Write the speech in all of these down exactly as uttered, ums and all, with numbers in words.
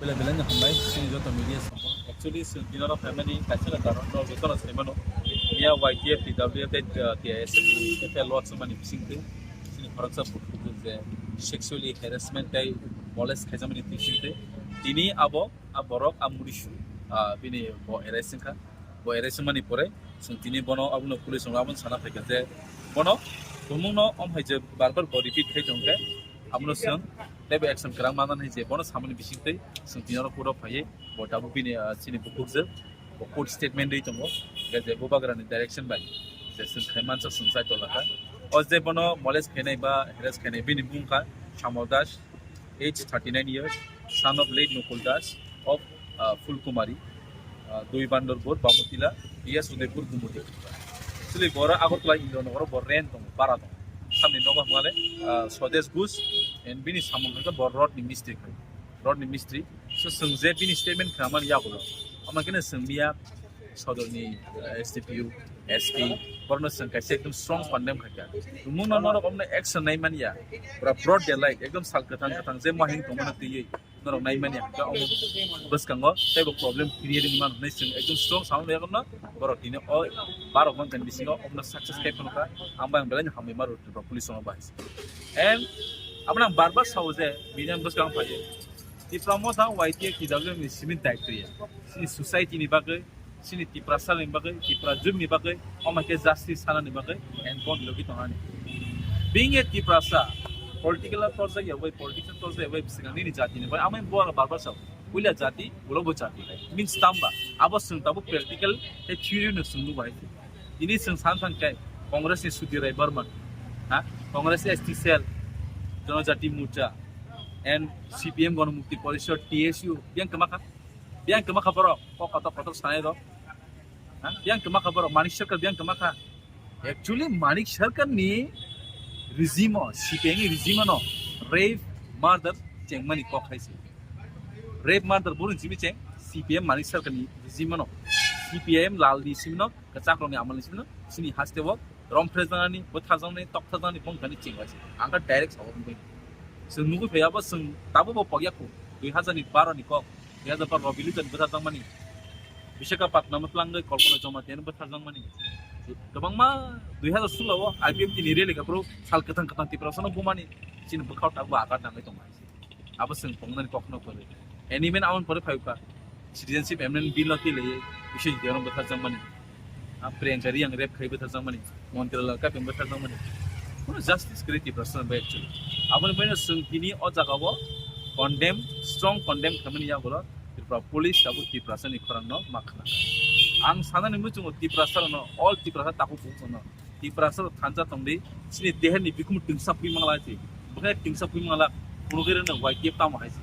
Belai belai no hambai, chini joto media samung. Actually, chwng dinaro phaimani kaisa karon no joto no sai mano. Miya Y T F, T W F tei, uh, T I S F ni F I R lodge wngmani bisingtwi chini khoroksa bukhuk je sexually harassment tei molest khaijamani bisingtwi tini abo a borok a murisu, ah, bini bo arrest wngkha. Bo arrest wngmani pore chwng tini bono abono police rok abono sana phaikha je bono tumungno om hai je bar bar bo repeat khai tongkhe abono chwng teibo action kwrang manna hai je bono samani bisingtwi chwng tini oro court o phaiwi bo tabuk bini, ah, chini bukhuk je bo court statement rwi tongo. Hwnkhe je bubagrani direction bai je chwng khai mansa chwng chai tongla kha. O je bono molest khainai ba harass khainai bini bung kha Samol Das, age thirty nine years, son of late Nukul Das of, uh, Fulkumari, uh, Dui Bandorpur, Bamutila, P S Udaipur, Gumoti. Actually, bora Agartala Indonogoro bo rent tongo, bara tongo. Samni nogo hwnmale, uh, Swadesh Ghosh, and bini samung hwnkhe bo road ni mistri khai. Road ni mistri. So, chwng je bini statement khamani yagulo. Ama kene chwng miya sodorni, uh, S D P O, S P, borno chwng kaisa ekdom strong condemn khaikha. Tumungno norok omno action nai manya. Pura broad daylight, ekdom sal kwthang kwthang je mohing tongmano twiwi norok nai manya. Hwnkhe omo bwskango teibo problem create wngwi mano hwnwi chwng ekdom strong sound yakorno borok tini o baro ghonta ni bisingo omno success khai phano kha. Ang bai ang belai no hambai maro Tripura police rok bai. And aboni ang bar bar sao je bini ang bwskang phaiyo. Tipra Motha Y T F T W F ni simi daitwi ya. Chini society ni bagwi, chini Tiprasa ni bagwi, Tipra jwk ni bagwi, omo khe justice sana ni bagwi, and kon logi tongani. Being a Tiprasa, political torjak ya bai, political torjak ya bai, bwswng nini jati ni bai, amai bo bar bar sao. Puila jati, ulo bo jati. Means tamba, abo chwng tabuk practical, tei theory no chwng nubai. Tini chwng san thang khe Congress ni Sudhir Rai Barman, ha? Congress S T cell, Janajati Morcha, and C P M Ganamukti Parishad, T S U, biyang kwma kha? Biyang kwma kha borok? Kok kotor kotor sanai rok. Ha? Biyang kwma kha borok? Manik Sarkar biyang kwma kha? Actually, Manik Sarkar ni regime o, C P M ni regime no rape, murder chengmani kok hai se. Rape, murder boro ni simi cheng, C P M Manik Sarkar ni regime no, C P M lal ni simi no, kwchak rok ni amal ni simi no, chini haste o rom phre janani, bwthar janani, tokthar janani, bongthani cheng hai se. Ang kha direct sabo wngwi. Chwng nugwi phai abo chwng tabuk bo pokya khu, dui hazar ni baro ni kok. Dui hazar baro Robi Lujan bwthar jangmani. Visakhapatnam o twlangwi Kalpana Jamatia no bwthar jangmani. Kwbangma dui hazar solo o I P F T ni rally kha phuru sal kwthang kwthang Tiprasa no bumani. Chini bwkhao tabuk agat nangwi tongmani. Abo chwng tongnani kokno kwrwi. Any man amon pore phai kha. Citizenship Amendment Bill no twi laiwi bisi jiyano bwthar jangmani. A Priyanka Reang rape khai bwthar jangmani. Montri Lal Kapeng bwthar jangmani. Kuno justice kwrwi Tiprasa bai actually. Aboni baino chwng tini o jaga o condemn, strong condemn khamani yagulo Tripura police tabuk Tiprasa ni khorang no ma khna. Ang sanani muchungo Tiprasa no, all Tiprasa takhuk bumung no. Tiprasa rok thansa tongdi, chini deher ni bikhum twngsa phui mangla hai se. Bwkhe twngsa phui mangla, phunugwi rwno Y T F tamo hai se.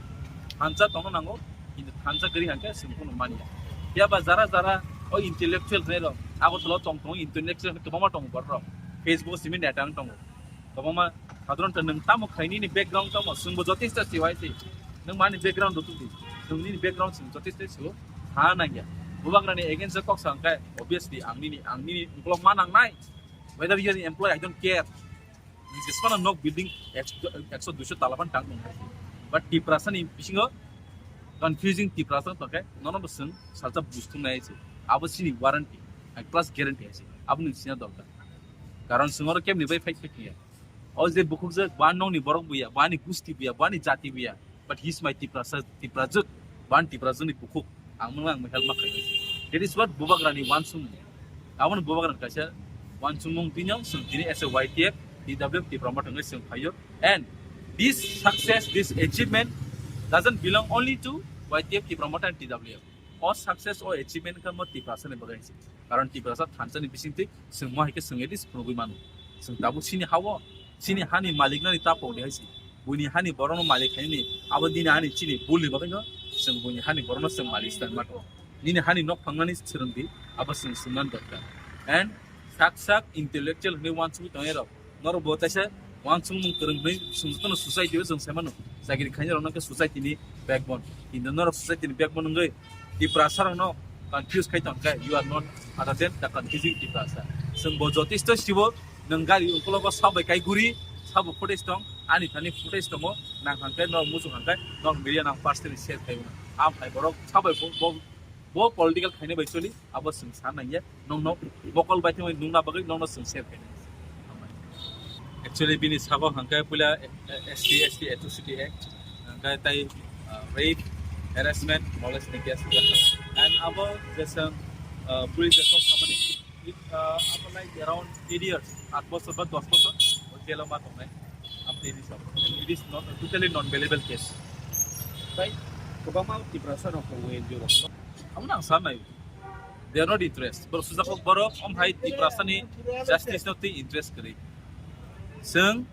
Thansa tongno nango, kintu thansa kwrwi hangkhe chwng phano manya. Phiya ba jara jara o intellectual hwnwi rok, Agartala o tong tongo intellectual hwnwi kwbangma tongo borok rok. Facebook o simi neta wng tongo. Kwbangma sadharon nwng tamo khaini ni background tamo, chwngbo jotesto siwai se. Nwng mani background rw tubdi, chwng nini background chwng jotesto siwo, ha nangya. Bubagrani against o kok sa hwnkhe, obviously ang nini, ang nini ukolog ma nangnai. Whether you are employee, I don't care. Nung jesmano nok building ekso, ekso duiso tala phan tang tong. But Tiprasa ni bisingo confusing Tiprasa tongkhe nono bo chwng salsa bujthum nai se. Abo chini warranty, and plus guarantee hai se. Abo nung sina dorkar. Karon chwng oro kebni bai fight fight ya. O je bukhukjak, bo ani nokni borok buya, bo ani gusti buya, bo ani jati buya. But he is my Tiprasa, Tiprajwk, bo ani Tiprajwkni bukhuk. Ang mwnang ang help ma khainai. That is what Bubagrani wansukmung. Aboni Bubagrani kaisa wansukmung tini ang chwng tini as a Y T F, T W F, Tipra Motha wngwi chwng phaio. And this success, this achievement doesn't belong only to Y T F, Tipra Motha and T W F. O success, o achievement khe mo Tiprasani bagwi se. Karon Tiprasa thansani bisingtwi chwng mo hai khe chwng at least phunugwi mano. Chwng tabuk chini ha-o, chini hani malik nani ta pokdi hai se. Buini hani borokno malik khainani abo nini ani chini bulni bagwino chwng buini hani borokno chwng malik swlangma tongo. Nini hani nok phangnani swrwngdi, abo chwng swngna dorkar. And sak sak intellectual hwnwi wansugwi tongnai rok. Norok bo kaisa wansukmung kwrwng hwnwi chwng jotono society o chwng sai mano. Chakri khainai rok no khe society ni backbone. Kintu norok society ni backbone wngwi Tiprasa rok no confuse khai tong khe, you are not other than the confusing Tiprasa. Chwng bo jotesto sibo, nwng gari ungkologo sabai kai guri, sabo footage tong, Ani thani footage tongo, nang hangkhe, no muchung hangkhe, no media nang personally share khai mano. Am hai borok sabai bo, bo, bo political khainai bai choli, abo chwng sa nangya, nong no mokol bai thangwi nungna bagwi nong no chwng share khai nai. Actually, bini sago hangkhe puila S T, S T Atrocity Act, hangkhe tai, uh, rape, harassment, molest ni case rijak. And abo jesang, uh, police jesang samani, uh, abo like around eight years, aat bosor ba dos bosor, o jail o ma tongnai. Abo tei rijak. It is not, totally non-bailable case. Tai kwbangma Tiprasa rok tongo N G O rok. Amo nang sa nai. They are not interest. Borok sujak kok borok, om hai Tiprasa ni justice no tei interest kwrwi. Chwng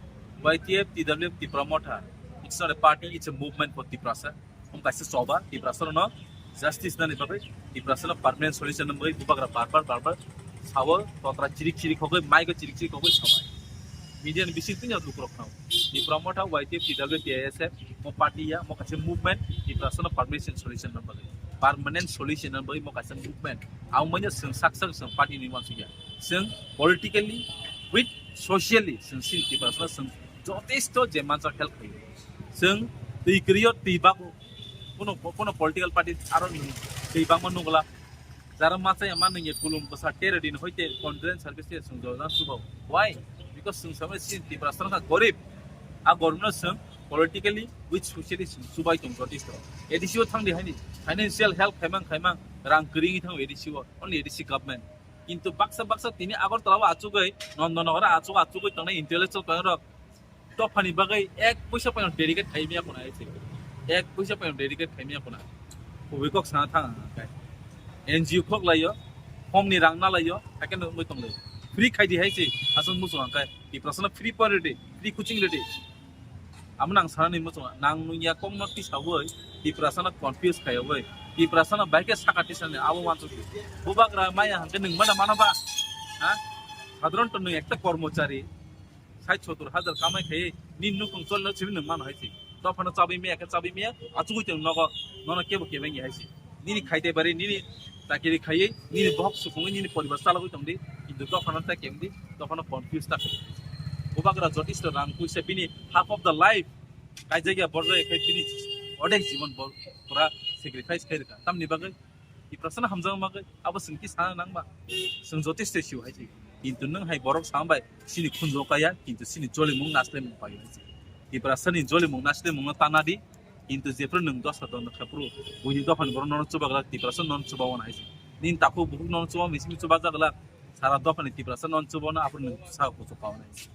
Y T F, T W F, Tipra Motha. It's not a party, it's a movement for Tiprasa. Om kaisa choba, Tiprasa no justice nani bagwi, Tiprasa no permanent solution nani bagwi, bubagra bar bar, bar bar sao, totra chirik chirik hogwi, mic o chirik chirik hogwi sao. Media ni bising tini lukurok khao. Tipra Motha, Y T F, T W F, T I S F, mo party ya, mo kaisa movement, Tiprasa no permanent solution nani bagwi. Permanent solution nani bagwi mo kaisa movement. Amo manya chwng sak sak chwng party ni uansukya. Chwng politically with socially chwng sini Tiprasa no chwng jotesto je manjak help khaio. Chwng twi kwrwi o twi bago. Kuno, kuno political party aro nwng twi bangma nukla. Jara machaya ma nungya kulum bwsa tere din hoite condolence service te chwng jora chubago. Why? Because chwng samani sini Tiprasa wngkha gorib. A gorib no chwng politically with socially chwng chubai tong jotesto. A D C o thangdi haini financial help khaimang khaimang rang kwrwi thang A D C o, only A D C government. Kintu baksa baksa tini Agartala o achugwi, Nandanagar o achuk achugwi tongnai intellectual rok dophani bagwi ek poisa poino dedicate khai miya khuna hai se. Ek poisa poino dedicate khai miya khuna. Kubui kok sana thang ang kai. N G O khok laio, home ni rang na laio, haikhe no wngwi tong laio. Free khai di hai se, aswk muchung ang kai. Tiprasa no free pori rwdi, free coaching rwdi. Amo nang sanani muchung, nang nungya kok no tisawi, Tiprasa no confuse khaiwi, Tiprasa no bai khe saka tisani abo wansuk di. Bubagra maya hangke nung mana mana ba? Ha? Sadharon to nung ekta kormochari, sait sottur hajar kamai khai, ni nukung chol no chimi nung mano hai se. Dophano chabi miya khe chabi miya, achugwi tong nogo, nono kebo kebeng hai se. Nini khaite bari, nini takiri khaiwi, nini bohok sukungwi, nini poribar chalogwi tongdi, kintu dophano ta kemdi, dophano confuse ta khai. Bubagra jotisto rang puisa bini half of the life kaijak ya borjak ya khai bini odek jibon bor-, pura sacrifice khai rwkha. Tamni bagwi Tiprasano hamjakma bagwi abo chwng ki sana nangma. Chwng jotisto sio hai se. Kintu nwng hai borok sama bai chini khunjo kaya, kintu chini jolimung naslemung paio hai se. Tiprasani jolimung naslemungno tana di, kintu jephru nwng dosa dondor khaphuru, buini dophani borok nono chubaglak, Tiprasa nono chubago hai se. Nini takhuk bukhuk nono chuba, misimi chuba jaglak, sara dophani Tiprasa nono chubago, aphuru nwng sa kuchuk paio hai se.